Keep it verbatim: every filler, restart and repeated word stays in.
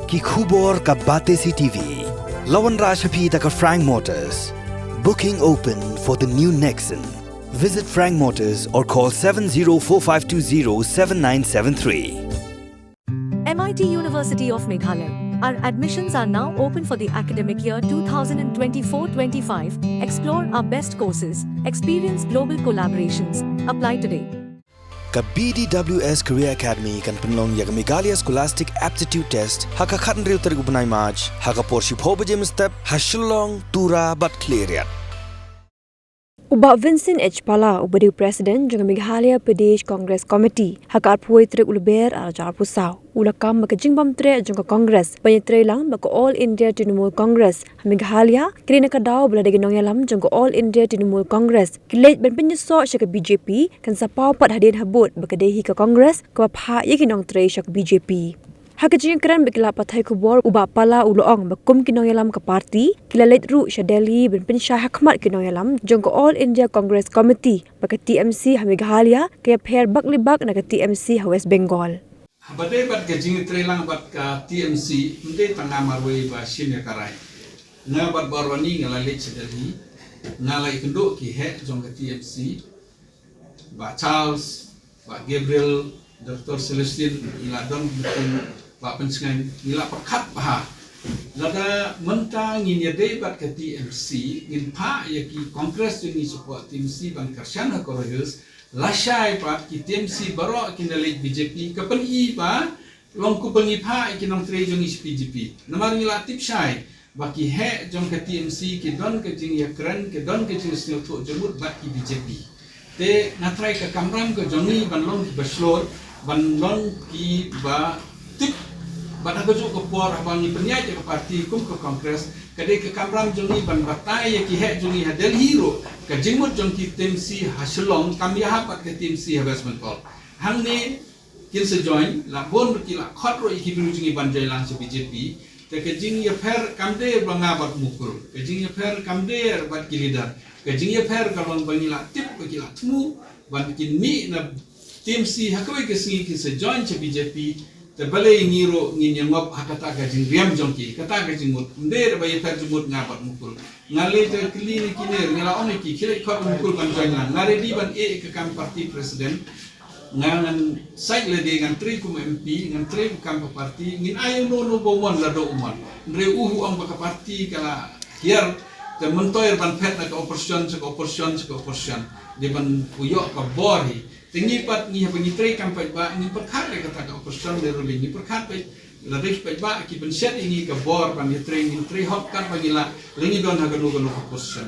Ki khubor ka Batesi T V. La wanrah sha phi da ka Frank Motors. Booking open for the new Nexon. Visit Frank Motors or call seven zero four five two zero seven nine seven three. M I T University of Meghalaya. Our admissions are now open for the academic year two thousand twenty-four twenty-five. Explore our best courses, experience global collaborations. Apply today. Ka B D W S Career Academy kan pynlong ïa ka Meghalaya Scholastic Aptitude Test ha ka khathynriew tarik u bnai March ha ka por shiphew baje mynstep ha Shillong, Tura bad Khliehriat. U Bah Vincent H Pala, uba dei u President jong ka Meghalaya Pradesh Congress Committee, ha ka arphew tarik u Lber arhajar arphew saw, u la kam ba ka jingbym treh jong ka Congress ban ïatreilang bad ka All India Trinamool Congress ha Meghalaya, ka dei na ka daw ba lada ki nongïalam jong ka All India Trinamool Congress ki leit ban pynïasoh sha ka B J P, kan sa paw pat hadien habud ba ka dei hi ka Congress kaba phah ïa ki nongtrei sha ka B J P. Ha ka jingïakren bad ki lad pathai khubor, u Bah Pala u la ong ba kum ki nongïalam ka party, ki la leit ruh sha Delhi ban pynshai ha khmat ki nongïalam jong ka All India Congress Committee ba ka T M C ha Meghalaya ka ïapher bak li bak na ka T M C ha West Bengal. Haba dei bad ka jingïatreilang bad ka T M C, ym dei tang nga marwei ba shim ïa ka rai. Nga bad Bah Ronnie nga la leit sha Delhi, nga la ïakynduh ki heh jong ka T M C, Bah Charles, Bah Gabriel, Doctor Celestine, ngi la don meeting, Bah Pynshngaiñ, ngi la pyrkhat bha. Lada mynta ngin ïadei bad ka T M C, ngin phah ïa ki Congress jong ngi shapoh T M C ban kyrshan ha Garo Hills, lashai pat ki T M C baroh kin da leit B J P, ka pyni ba long kumba ngi phah ïa ki nongtrei jong ngi sha B J P. Namar ngi la tip shai ba ki heh jong ka T M C ki don ka jingïakren, ki don ka jingsngewthuh jingmut bad ki B J P. Te nga trai ka kamram ka jong ngi ban long kiba shlur, ban long kiba tip, bad ha kajuh ka por haba ngi pynïaid ïa ka party kum ka Congress, ka dei ka kamram jong ngi ban batai ïa ki heh jong ngi ha Delhi ruh ka jingmut jong ki T M C ha Shillong kam ïahap bad ka T M C ha West Bengal. Hangne kin sa join, la bun ruh ki la khot ruh ïa ki briew jong ngi ban join lang sha B J P. Te ka jingïapher kam dei ba nga bad Mukul, ka jingïapher kam dei bad ki leader. Ka jingïapher ka long ba ngi la tip, ba ki la thmu ban kin mih na T M C ha kawei ka sngi kin sa join sha B J P. Te balei ngi ruh ngin ïangop ha kata ka jingriam jong ki, kata ka jingmut. Ym dei ba ïapher jingmut nga bad Mukul. Nga leit te kylli na ki ne, nga la ong ïa ki, khie leit khot Mukul ban join lang. Nga ready ban ïeh ïa ka kam party president. Nga ngan sait lade, ngan trei kum M P, ngan trei kum ka party, ngin ai uno uno ba u mon, lada u mon. Hynrei u ong ba ka party ka la hiar, te myntoi ban phet na ka opposition, sha ka opposition, sha ka opposition. Dei ban u ïoh ka bor hi. Te ngi pat ngi haba ngi trei kam paidbah, ngi pyrkhat ïa kata ka opposition, lada ruh ngi pyrkhat pat, lada ki paidbah ki pynshet ïa ngi ka bor ban ïatrei, ngi trei hok katba ngi lah, lada ngi don ha kano kano ka position.